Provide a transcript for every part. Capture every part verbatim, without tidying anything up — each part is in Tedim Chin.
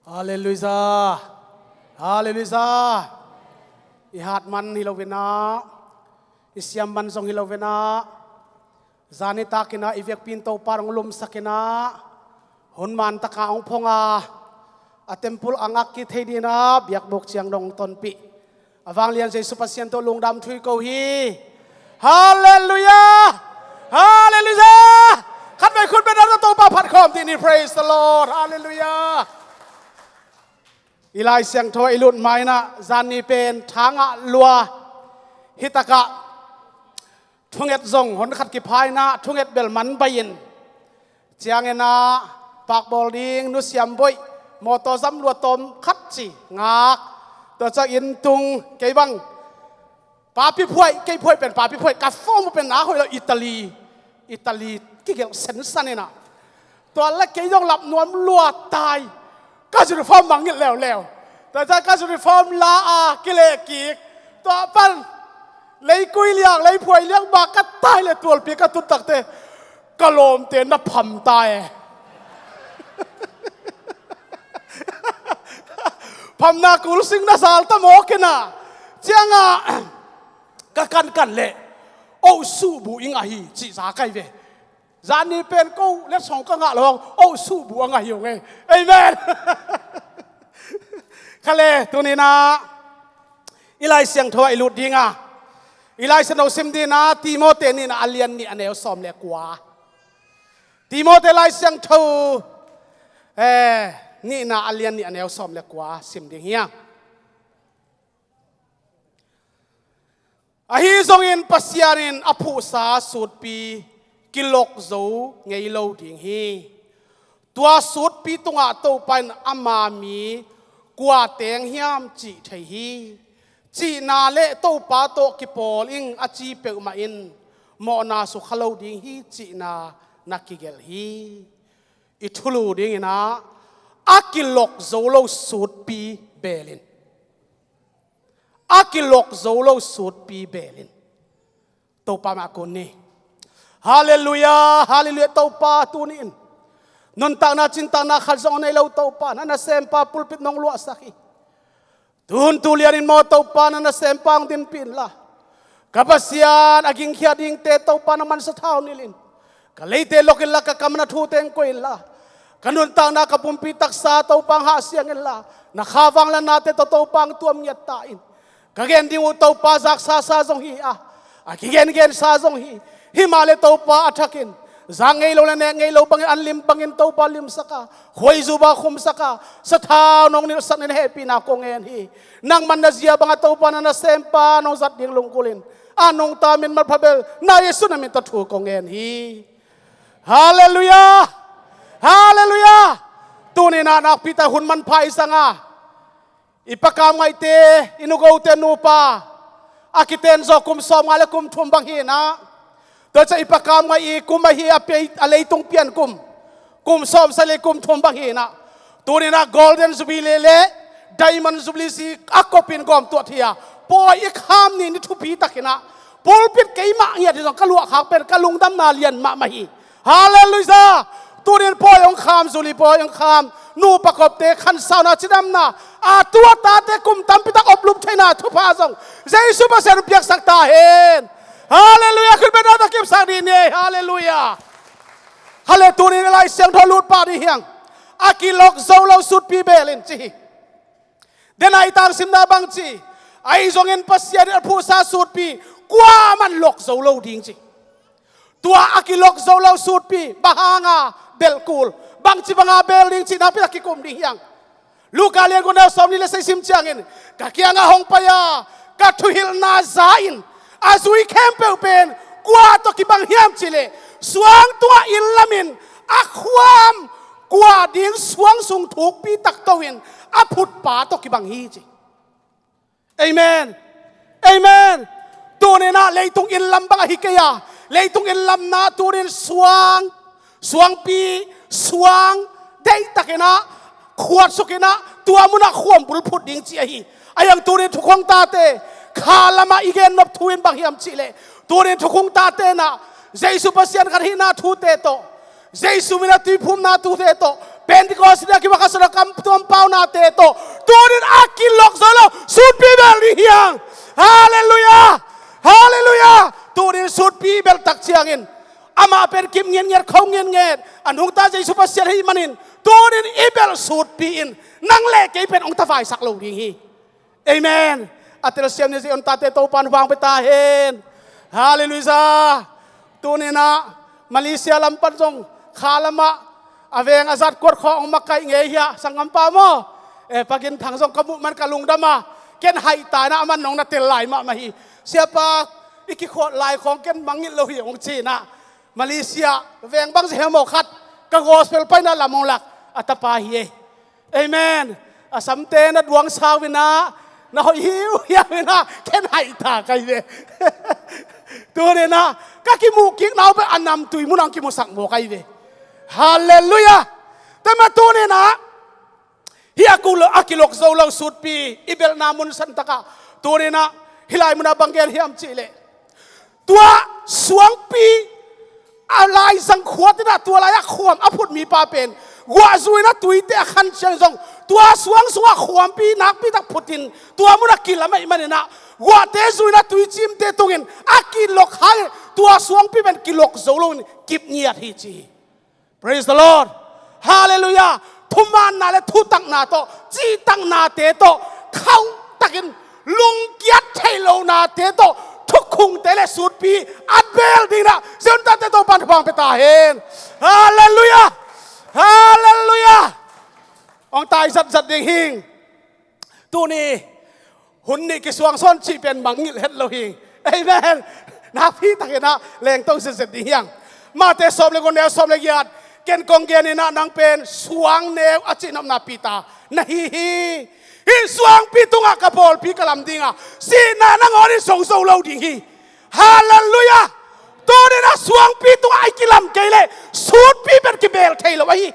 Halleluiah. Halleluiah. I hat man hi lo inah, i siam man zong hi lo inah, zani takinah i vekpi in Topa hong lumsak inah, hun man taka hong phong a, a temple a ngak kik thei dinah biakbuk ciang dong tonpih a vanglian Jesu Pasian tawh lungdam thu i ko hi. Halleluiah. Halleluiah. Khatvei khut beng a Topa phat khawm dih ni. Praise the Lord. Halleluiah. I Lai Siangtho i lut ma inah zani pen thangah lua, hitakah thunget zong hon khat kipha inah thunget bel man bai in, ciang inah pakbawl ding nusiam boih, mawtaw zam lua tawm khat ci ngak. Tua ciang inn tung kei bang papi phuai, kei phuai pen papi phuai, ka form pen na hoih lo, Italy, Italy kigelh sensan inah. Tua le kei zong lap nuam lua tai. Ka uniform mangngilh leuleu. Tua ciang ka uniform la a kileh kik. Tua pan leikui liang, leiphuai liang bak ka tai le tualpi ka tun takte ka lawmte na pham ta e. Phamna kulsing na zal ta mawk inah, ciangah ka kankan leh, oh, suhbuh i ngah hi cih za kai ve. Zani pen ko letsong ka ngah lo hang, oh, suhbuh a ngah hi hong e. Amen. Khale tuninah i Lai Siangtho ah i lut dinga, i Lai Siangtho sim dinah Timote nihna a lian nih a neu sawm le kua. Timote Lai Siangtho, eh, nihna a lian nih a neu sawm le kua sim ding hi a. Ahi zongin Pasian in a phuhsa sutpi kilok zo ngei lo ding hi. Tua sutpi tungah Topa in ama mi kua teng hiam cih thei hi. Cihna le Topa tawh kipawl ing a ci peuhmah in mawhna sukha lo ding hi cihna na kigelh hi. I thulu dinginah a kilok zo lo sutpi belin, a kilok zo lo sutpi belin Topa mah kun ni. Halleluiah. Halleluiah. Topa tuni in nuntakna cintakna khat zong a nei lo Topa, na nasempa pulpit nong luahsak hi. Tun tu lianin maw Topa na nasempa hong dinpih inla, ka Pasian a gingkhia dingte Topa na mansa thau nilh in. Ka leite lok inla ka kam na thute hong koih inla, ka nuntakna ka pumpi taksa Topa hong hahsiang inla, na kha vangliatnate tawh Topa hong tuam ngiat ta in. Ka gen ding uh Topa zaksasa zong hi a, a kigengensa zong hi. Himah le Topa a thakin zak ngei lo le nek ngei lo bangin an lim bangin Topa limsak a, khuaizu bang khumsak a, sathau nong nilhsak nin hehpihna kong ngen hi. Nangman na zia bangah Topa na nasempa nong zat ding lungkulin a nungta min malpha bel na Jesu na min tawh thu kong ngen hi. Halleluiah. Halleluiah. Tuninah nakpi tak hun manpha i zanga, i pakam ngaihte, i nugote nupa a kiten zaw kum sawmnga le kum thum bang hinah. Tua ciah i pakam ngaih i kum ahi a pei a leitung pian kum, kum sawmsagih le kum thum bang hinah. Tuninah Golden Jubilee le Diamond Jubilee si a kopin gawm tuah thia pawi i kham ni ni thupi takinah pulpit keimah ngiat hi zong ka luahkhak pen ka lungdamna lian mahmah hi. Halleluiah. Tunin pawi hong kham, zuli pawi hong kham, nupa kopte khansauna cidamna a tua tate kum tampi tak oplum theina thupha zong Jesu Pasian piaksak ta hen. Halleluiah. Khut beng a tawh kipsak dih ni. Halleluiah. Hale tunin i Lai Siangtho lut pah dih hiang. A kilok zo lo sutpi belin ci hi. Denai tangsimna bang ci, ahi zongin Pasian in a phuhsa sutpi kuaman lok zo lo ding ci. Tua a kilok zo lo sutpi bang hanga belh kul, bangci banga bel ding cih nakpi tak kikum ding hiang. Luka lian guk neu sawmli le sagih sim ciangin ka kiangah hong pai a ka thuhilhna za in a zui khempeuh pen kua tawh kibang hiam cihleh suang tungah inn lamin a khuam kua ding suang sung thukpi tak to in a phutpa tawh kibang hi ci. Amen. Amen. Tuninah leitung inn lam bang ahi kei a, leitung inn lamna tunin suang, suangpi, suang deihtakinah khuatsukinah tua munah khuambul phut ding ci ahi. A hiang tunin thukhong tate kha lamah i gennop thu in bang hiam cihleh tunin thukhong tate nah Jesu Pasian khat hihna thute tawh, Jesu mina tuiphumna thute tawh Pentecost ni a kimakasana kam tuam paunate tawh tunin a kilok zo lo sutpi bel ding hi hang. Halleluiah. Halleluiah. Tunin sutpi i belh tak ciangin amah pen kip ngiatngiat, kho ngiatngiat, a nungta Jesu Pasian ahih manin tunin i belh sutpi in nang le kei pen hong tavaisak lo ding hi. Amen. A telsiam ni Zion tate Topan hong pia ta hen. Halleluiah. Tuninah Malaysia lam pan zong kha lamah a veng a zat kuat khawng hong makaih ngei hiah sanggampa maw? E, Pa Gin Thang zong ka muh man ka lungdam a, ken haih ta inah a man nong na tel lai mahmah hi. Siapa, i kikhawt lai khawng ken mangngilh lo hi hong ci inah Malaysia veng bang zia hiam aw khat ka gospel paina lam hong lak a tapa hi e. Amen. A samte na duang sau inah na hoih hiuhiau inah ken haih ta kai ve. Tuninah ka kimuh kikna uh pen a namtui munah hong kimusak maw kai ve. Halleluiah. Tua mah tuninah hih a kilok, a kilok zo lo sutpi i belhna mun santakah tuninah hih lai munah bang gen hiam cihleh, tua suangpi a laizang khuat inah tua lai-ah khuam a phut mipa pen guah zuina tuite a khan ciang zong tua suang sungah khuampi nakpi tak phutin tua munah kilam ahih maninah guahte zuina tuicimte tungin a kilok hang tua suangpi pen kilok zo loin kip ngiat hi ci hi. Praise the Lord. Halleluiah. Thumaanna le thutakna tawh, cihtaknate tawh, khauhtakin lungkiat theih lohnate tawh thukhungte le sutpi a belh dingin ah Zion tate Topan thupha hong pia ta hen. Halleluiah. Halleluiah. Hong tai zatzat ding hing. Tuni hun nih kisuang sawn cih pen mangngilh het lo hi. Amen. Nakpi takin ah lengto zetzet ding hi hang. Mate sawm le guk neu sawm le giat, ken kong gen inah nang pen suangneu a cihnopna Peter na hi hi. Hih suangpi tungah ka pawlpi ka lam ding a, sihna nangawn in zo zo lo ding hi. Halleluiah. Tuninah suangpi tungah a i kilam kei leh sutpi pen kibel thei lo ahi.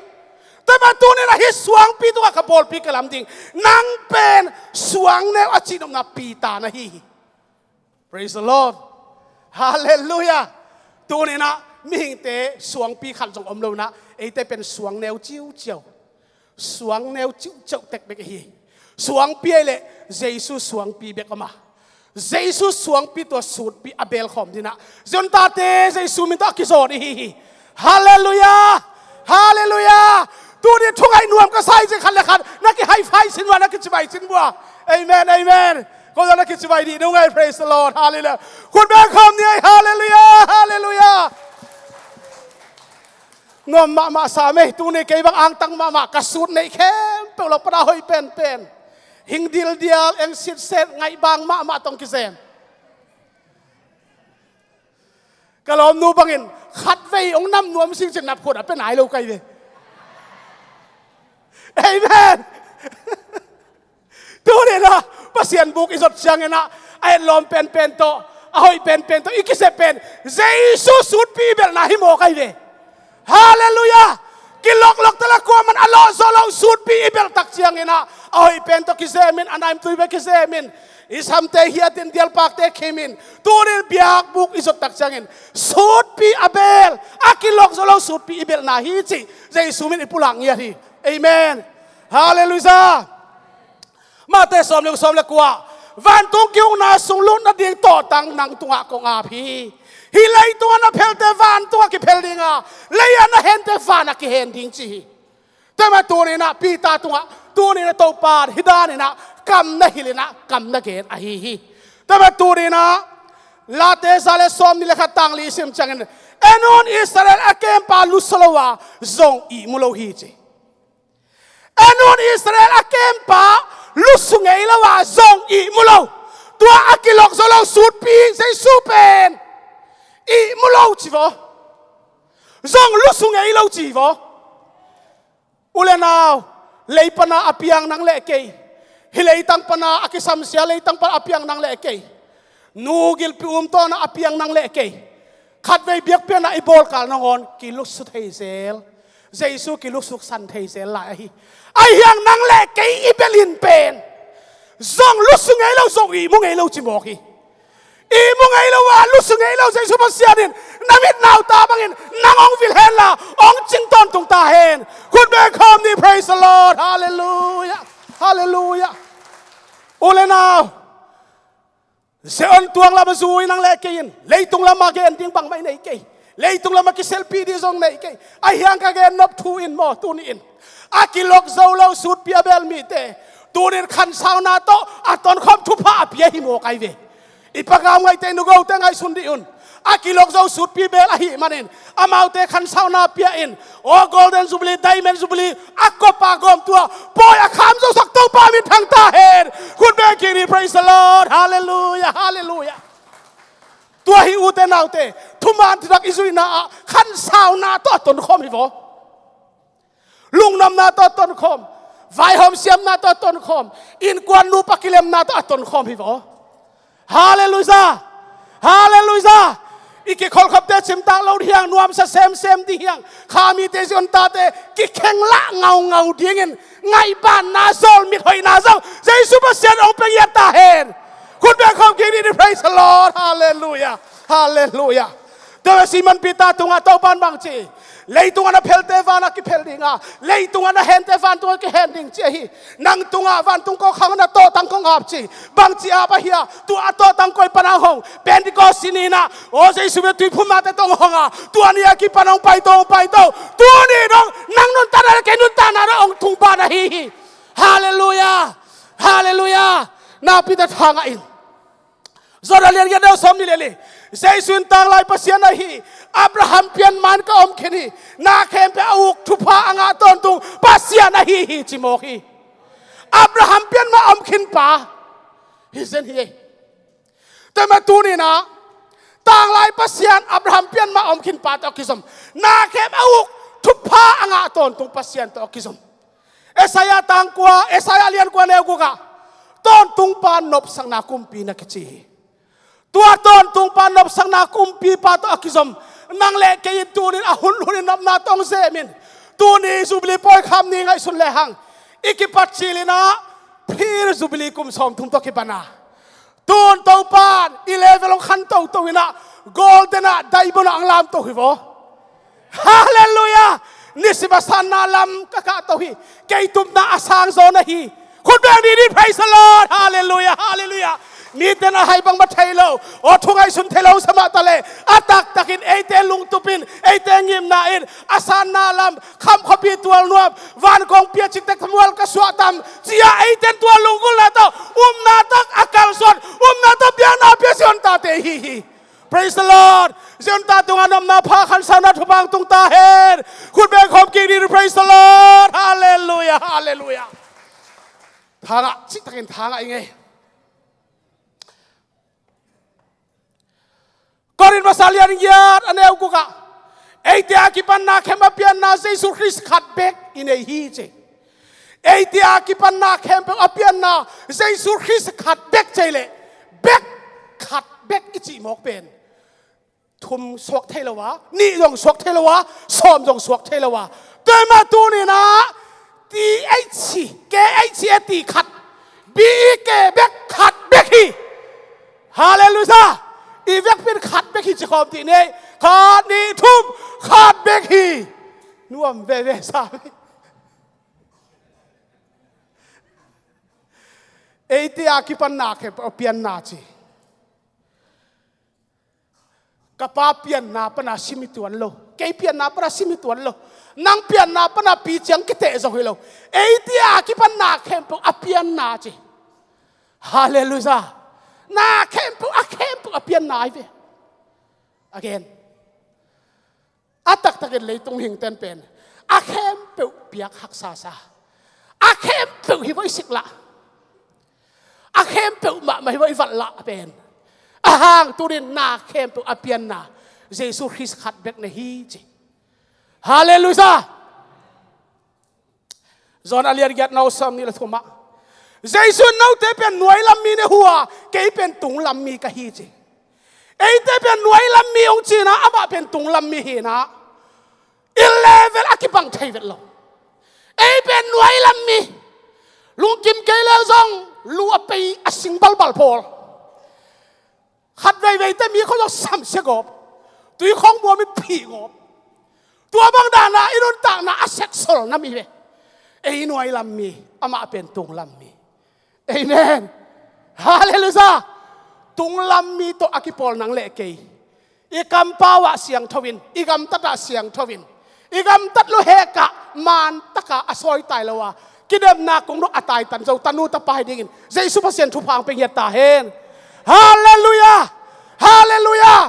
Tua mah tuninah hih suangpi tungah ka pawlpi ka lam ding. Nang pen suangneu a cihnopna Peter na hi hi. Praise the Lord. Halleluiah. Tuninah mihingte suangpi khat zong om lo inah eite pen suangneu ciuciau. Suangneu ciuciau tek bek ahi hi. Suangpi ahih leh Jesu suangpi bek om a, Jesu suangpi tua sutpi a belkhawm dingin ah Zion tate Jesu min tawh a kizawh ding hi hi. Halleluiah. Halleluiah. Tuni thungaih nuam ka sa hi cih khat le khat na ki-high five sin vua, na kicibai sin vua. Amen, amen. Ko zong na kicibai dih ding uh ngai. Praise the Lord. Halleluiah. Khut beng khawm ni ei. Halleluiah. Halleluiah. Nuam mahmah sa mei, tuni kei bang angtang mahmah, ka sut neih khempeuh lo pana hoih penpen. Hing dildial, eng sitset, ngaihbang mahmah tawh kizem. Ka lawmnu bangin khatvei hong nam nuam sing cin napkhuat a pia nai lo kai ve. Amen. Tuninah Pasian buk i zot cianginah a etlawm penpen tawh, a hoih penpen tawh i kisep pen Jesu sutpi i belhna hi maw kai ve. Halleluiah. Kiloklok tala kuaman a lawh zo lo sutpi i belh tak cianginah a hoih pen tawh kizemin, a naimtui bek kizemin, i samte hiatin, dialpakte khimin, tunin biakbuk i zot tak ciangin sutpi a bel, a kilok zo lo sutpi i belhna hi cih Jesu min i pulak ngiat hi. Amen. Halleluiah. Mate sawm le, sawm le kua, vantung ki-ukna sung lut nading tawhtang nang tungah kong ap hi. Hih leitungah na phelte vantungah kiphel ding a, lei-ah na hente vanah kihen ding ci hi. Tua mah tuninah Peter tungah tuninah Topa hih daninah kam na hilhinah kam na gen ahi hi. Tua mah tuninah Late za le sawm nih le khat, tang li sim ciangin, en un, Israel a kempa lusu lo a zong ihmu lo hi ci. En un, Israel a kempa lusu ngei lo a zong ihmu lo. Tua a kilok zo lo sutpi Jesu pen ihmu lo ci vaw. Zong lusu ngei lo ci vaw. U le nau, lei pana a piang nang le kei, hih leitang pana a kisamsia leitang pana a piang nang le kei, nu gilpi um tawna a piang nang le kei, khatvei biakpiakna i bawlkal nangawn kilusu thei zel, Jesu kilusu san thei zel lai ahi. Ahi hang nang le kei i belhin pen zong lusu ngei lo, zong ihmu ngei lo ci mawk hi. I mu ngei lo a, lusu ngei lo Jesu Pasian in na mit na uh ta bangin nang hong vil hen la, hong cing tawntung ta hen. Khut beng khawm ni, praise the Lord. Halleluiah. Halleluiah. U le nau, Zion tuang lam a zui nang le kei in, leitung lam a gen ding bangmah i nei kei. Leitung lam a kiselpih ding zong nei kei. Ahi hang ka gen nop thu in maw, tuni in a kilok zo lo sutpi a bel mite, tuni in khansauna tawh a tonkhawm thupha a pia hi mawk ahi ve. I pagam ngaite, nugote ngaihsun dih un. A kilok zo sutpi bel ahih manin amaute khansauna pia in, aw, Golden Jubilee, Diamond Jubilee a kop a gawm tua pawi a kham zosak Topa min thang ta hen. Khut beng kik ni, praise the Lord. Halleluiah, halleluiah. Tua hi, ute naute, thuman thutak i zuihna ah khansauna tawh a tonkhawm hi vaw. Lungnopna tawh a tonkhawm, vaihawm siamna tawh a tonkhawm, innkuan nupa kilemna tawh a tonkhawm hi vaw. Halleluiah. Halleluiah. I kikholhkhapte cimtak lo ding hiang, nuamsa semsem ding hiang, kha mite, Zion tate kikheng lah ngaungau dingin ngaihbanna, zawlmit hoihna zong Jesu Pasian hong pia ngiat ta hen. Khut beng khawm kik ni, praise the Lord. Halleluiah. Halleluiah. Tua Simon Peter tungah Topan bang ci? Leitung a na phelte van ah kiphel ding a, leitung a na hente vantung ah kihen ding, ci ahi. Nang tungah vantung kawkhang a na tawhtang kong ap ci. Bangci ap ahia? Tua a tawhtang koi pan a hong hong? Pentecost ni-in ah, aw, Jesu bia tuiphumnate tawh hong hong a, tua ni a kipan hong paito, hong paito. Tuni dong nang nuntakna le kei nuntakna dong hong tung pan ahi hi. Halleluiah. Halleluiah. Nakpi tak thangah in. John a lian giat, neu sawm nih le li. Jesu in tanglai Pasian ahi hi. Abraham pianma in ka om khin hi. Na khempeuh a uk thupha a ngah tawntung Pasian ahi hi, ci mawk hi. Abraham pianma a om khin pa hi zen hi. Tua mah tuni-in ah tanglai Pasian, Abraham pianma a om khin pa tawh a kizom, na khempeuh a uk thupha a ngah tawntung Pasian tawh a kizom. Isaiah tangkua, Isaiah liankua, neu gukah tawntungpa nopsakna kumpi na kici hi. Tua tawntungpa nopsakna kumpipa tawh a kizom nang le kei in tuni-in a hunhun in nopna tawh hong zem in. Tuni Jubilee pawikham ni ngaihsun lehang, i kipat cil in ah, phir Jubilee kum sawmthum tawh kipan a, tun Topan i level hong khan toto in ah, golden ah, diamond ah hong lamto hi vaw. Halleluiah. Nisim a sanna lam ka kahto hi. Kei tupna a sang zaw na hi. Khut beng ni, praise the Lord. Halleluiah, halleluiah. Mite in a hai bangmah thei lo, aw, thu ngaihsun thei lo sa mah taleh, a taktakin eite lungtup in, eite ngimna in, a sanna lam, kham khuapi tual nuam, van kong pia ciktek thamual ka suah tam, ci-a eite in tua lunggulhna tawh upna tak a kalsuan, upna tawh biakna pia Zion tate hi hi. Praise the Lord. Zion ta tungah nopna pha, khansauna thupha hong tung ta hen. Khut beng khawm kik ni, praise the Lord. Halleluiah, halleluiah. Thangah, ciktakin thangah i ngei. Korin masa lian giat, a neu gukah, eite a kipan na khempeuh a pianna Jesu Khrist khat bek i nei hi, ci. Eite a kipan na khempeuh a pianna Jesu Khrist khat bek, ci leh, bek, khat bek i cih mawk pen thum suak thei lo a, nih zong suak thei lo a, sawm zong suak thei lo a. Tua mah tuni-in ah, T H, K H A T khat, B E K bek, khat bek hi. Halleluiah. I vekpi in khat bek hi ci khawm dih ni. Khat, nih, thum, khat bek hi. Nuam veve sa. Eite a kipan na khempeuh a pianna ci. Ka pa pianna pana sim hi tuan lo. Kei pianna pana sim hi tuan lo. Nang pianna pana pi ciang kiteh zong hi lo. Eite a kipan na khempeuh a pianna ci. Halleluiah. Na khempeuh, a khempeuh a pianna hi ve. Again. A taktakin leitung mihingte in pen a khempeuh piak haksa sa. A khempeuh hi vaw i sik lah. A khempeuh mahmah hi vaw i valh lah pen. A hang tuni-in na khempeuh a pianna Jesu Khrist khat bek na hi ci. Halleluiah. John a lian giat, neu sawm nih le thumah, Jesu in note pen nuai lam mi na hi uh a, kei pen tung lam mi ka hi ci. Eite pen nuai lam mi hong ci-in ah, amah pen tung lam mi hi-in ah, i level a kibang thei vet lo. Ei pen nuai lam mi, lungkim kei leh zong lu a pei a sing balbal pawl. Khat veivei te mi khawng zong samsia gawp. Tui khawng buam in phih gawp. Tua bang dana i nuntakna a setsol na mi ve. Ei nuai lam mi, amah pen tung lam mi. Amen. Halleluiah. Tung lam mi tawh a kipawl nang le kei. I kampau ah siangtho in, i gamtat ah siangtho in, i gamtat lo hekah man taka a sawitai lo a, kidemna kong dawh a taitan zo tanu tapa hi dingin Jesu Pasian thupha hong pia ngiat ta hen. Halleluiah. Halleluiah.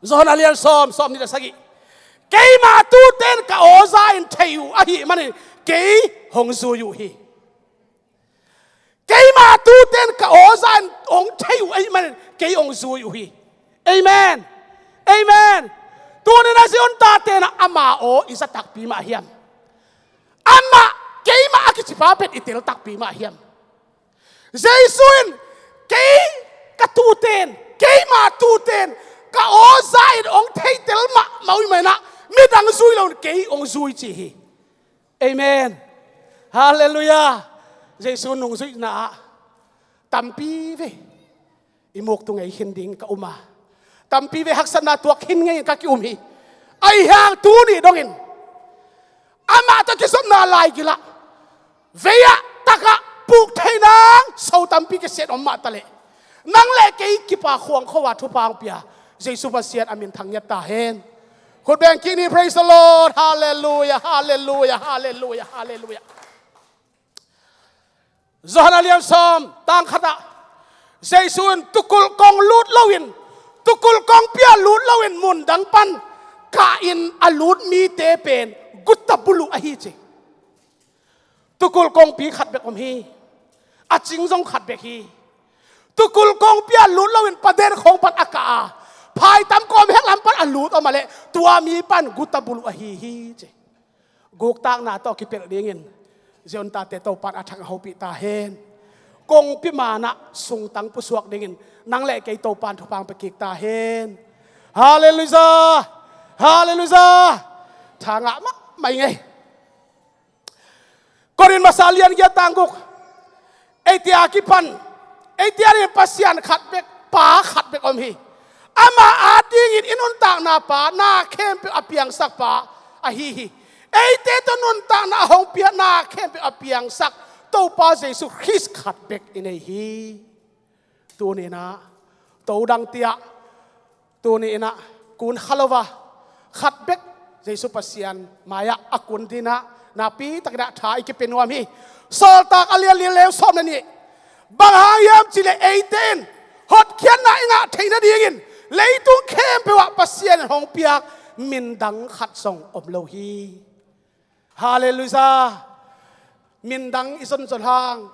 Johan a lian sawm, sawm nih le sagih. Keima tute'n ka aw za in thei uh ahih manin kei hong zui uh hi. Keima tute'n ka aw za in hong thei uh ahih manin kei hong zui uh hi. Amen. Amen. Tuni-in a Zion tate'n ama aw i za takpi mah hiam? Amah keimah a kicipa pen i tel takpi mah hiam? Jesu in kei ka tute'n, keima tute'n ka aw za in hong theitel mahmah uh ahih manin midang zui loin kei hong zui ci hi. Amen. Halleluiah. Jesu nungzuihna ah tampi vei i muktu ngei khin ding ka um a, tampi vei haksatna tuak khin ngei ka ki-um hi. Ahih hang tuni dongin amah tawh kizopna laigil ah vei-ah tak-ah puk thei nang so tampi kisiat om mah taleh, nang le kei kipak khuang kho a thupha hong pia Jesu Pasian a min thang ngiat ta hen. Khut beng kik ni. Praise the Lord. Halleluiah. Halleluiah. Halleluiah. Halleluiah. Johan a lian sawm, tang khat ah Jesu in tukulh kong lut loin, tukulh kongpi ah lut loin mundang pan kah-in a lut mite pen guta buluh ahi ci. Tukulh kongpi khat bek om hi. A cing zong khat bek hi. Tukulh kongpi ah lut loin paden khawng pan a kah a, phaitam kawm hek lam pan a lut om a leh tua mi pan guta buluh ahi hi ci. Guktakna tawh kipelh dingin Zion tate Topa'n a thak a hopih ta hen. Kongpi man ah sungtang pusuak dingin nang le kei Topa'n thupha hong pia kik ta hen. Halleluiah. Halleluiah. Tha ngah mahmah ing ei. Korin masa lian giat tang guk. Eite a kipan, eite a dingin Pasian khat bek, Pa khat bek om hi. Amah a dingin i nuntakna pa, na khempeuh a piangsak pa ahi hi. Eite tawh nuntakna a hong pia, na khempeuh a piangsak Topa Jesu Khrist khat bek i nei hi. Tuni-in ah to dang tiah, tuni-in ah kun kha lo a, khat bek Jesu Pasian mai-ah a kun dingin ah nakpi takin ah tha i kipia nuam hi. Sawltak a lian li, a neu sawm le nih. Bang hang hiam cih leh eite in hotkhiatna i ngah theih nadingin leitung khempeuh ah Pasian in hong piak min dang khat zong om lo hi. Halleluiah. Min dang i zonzon hang,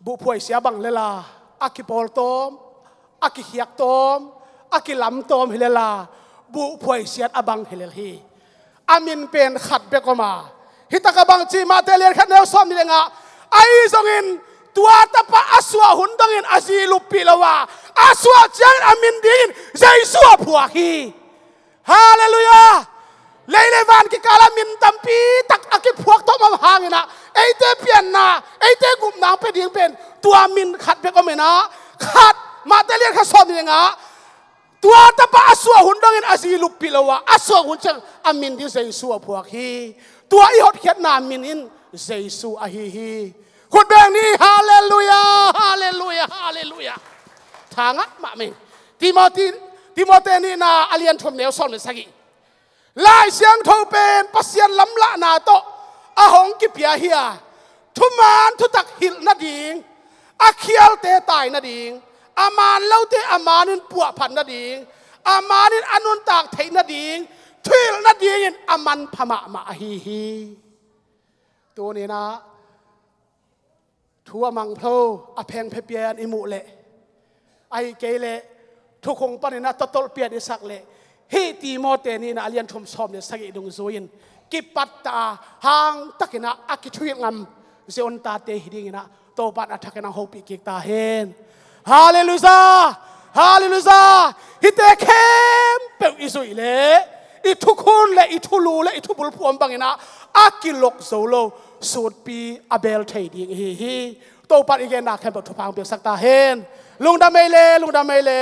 buhphuai sia bang lel a, a kipawl tawm, a kikhiak tawm, a kilam tawm hi lel a, buhphuai siat a bang hi lel hi. A min pen khat bek om a, hi tak a bang ci, Mate lian khat, neu sawm nih le nga ah, ahi zongin tua tapa a suah hun dongin a zi luppih lo a, a suah ciangin a min dingin Jesu a phuak hi. Halleluiah. Lei le van kikal ah min tampi tak a kiphuak tawm om hangin ah, eite pianna, eite gupna hong pia ding pen tua min khat bek om in ah, khat, Mate lian khat, sawm nih le nga ah, tua tapa a suah hun dongin a zi luppih lo a, a suah hun ciang a min ding Jesu a phuak hi. Tua i hotkhiatna min in Jesu ahi hi. Khut beng ni. Halleluiah. Halleluiah. Halleluiah. Tha ngah mahmah ing. Timoti, Timoti nihna a lian thum, neu sawm le sagih. Lai Siangtho pen Pasian lamlahna tawh a hong kipia hi a, thuman thutak hilh nading, a khialte tai nading, a man lote a manin puahphat nading, a manin a nuntak theih nading, thuhilh nadingin a manpha mahmah ahi hi. Tuni-in ah thu a mangpho, a phengphe pian i muh leh, ahih kei leh thukhun panin ah tawtawlh pian i sak leh, hih Timoti nihna a lian thum, sawm le sagih dungzui-in kipat ta a, hang takin ah a kithuhilh ngam Zion tate hi dingin ah Topa'n a thakin hong hopih kik ta hen. Halleluiah. Halleluiah. Hihte khempeuh i zuih leh, i thukhun le i thulu le i thubulphuh om bangin ah a kilok zo lo, sutpi a beel thei ding i hi hi. Topa'n i genna khempeuh thupha hong piaksak ta hen. Lungdam ei le, lungdam ei le.